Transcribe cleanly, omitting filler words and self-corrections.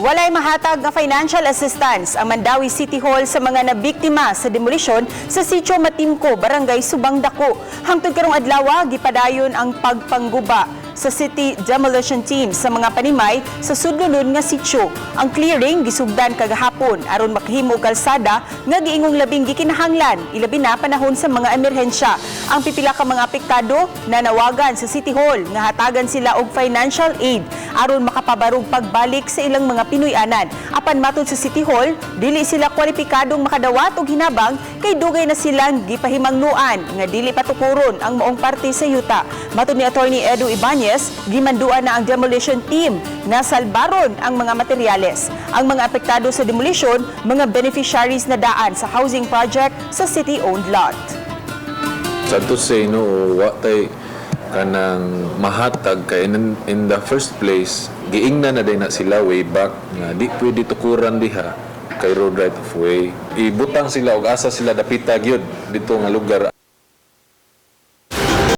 Walay mahatag nga financial assistance ang Mandaue City Hall sa mga nabiktima sa demolisyon sa Sitio Matimco, Barangay Subang Dako. Hangtod karong adlaw, gipadayon ang pagpangguba sa City Demolition Team sa mga panimay sa sudlonon nga sitio. Ang clearing gisugdan kagahapon aron makahimo kalsada nga giingong labing gikinahanglan, ilabi na panahon sa mga emerhensya. Ang pipila ka mga apektado nanawagan sa City Hall nga hatagan sila og financial aid aron makapabarog pagbalik sa ilang mga Pinoy-anan. Apan matod sa City Hall, dili sila kwalipikadong makadawat og hinabang kay dugay na silang gipahimangnuan nga dili patukuron ang maong parte sa yuta. Matod ni Attorney Edu Ibanez, gimanduan na ang demolition team nga salbaron ang mga materyales. Ang mga apektado sa demolition, mga beneficiaries na daan sa housing project sa city-owned lot. Sad to say, no, wa tay kanang mahatag kay in the first place giingnan na din na sila way back nga di pwede tukuran diha kay road right of way. Ibutang sila og asa sila dapita gyud dito nga lugar.